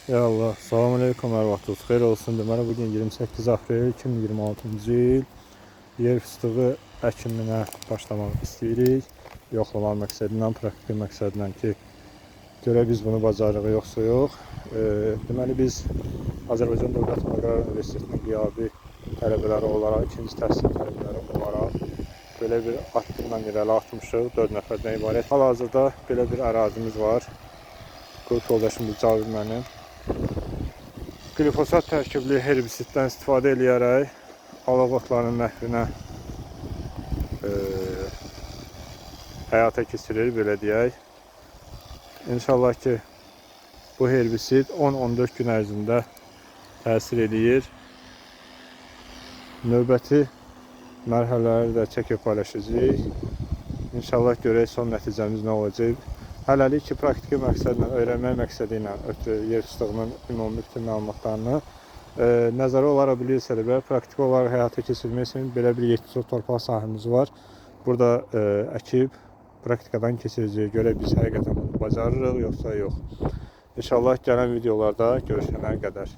Ya Allah, salam əleykum, hər vaxtınız xeyir olsun. Deməli, bugün 28 aprel 2026-cı il yer fıstığı əkiminə başlamaq istəyirik. Yoxlamaq məqsədi ilə, praktiki məqsədlə ki, görək biz bunu bacarırıq yoxsa yox. Deməli, biz Azərbaycan Dövlət Aqrar Universitetinin qiyabi tələbələri olaraq, ikinci təhsil tələbələri olaraq belə bir addımla irəli atmışıq, 4 nəfərdən ibarət. Hal-hazırda belə bir ərazimiz var. Qrup yoldaşımız Cavid mənim. Qlifosat tərkibli herbisiddən istifadə eləyərək alaq otlarının məhvinə həyata keçirir, belə deyək. İnşallah ki, bu herbisid 10-14 gün ərzində təsir eləyir. Növbəti mərhələləri də çəkib paylaşacağıq. İnşallah görək son nəticəmiz nə olacaq. Hələlik ki, praktiki məqsədlə, öyrənmək məqsədi ilə ötürü yer fıstığının ümumi bütün məlumatlarını nəzərə olaraq bilirsə də belə praktiki olaraq həyata keçirmək üçün belə bir 7 sot torpaq sahəmiz var. Burada əkib praktikadan keçirəcəyik. Görək biz həqiqətən bunu bacarırıq yoxsa yox. İnşallah gələn videolarda görüşənə qədər.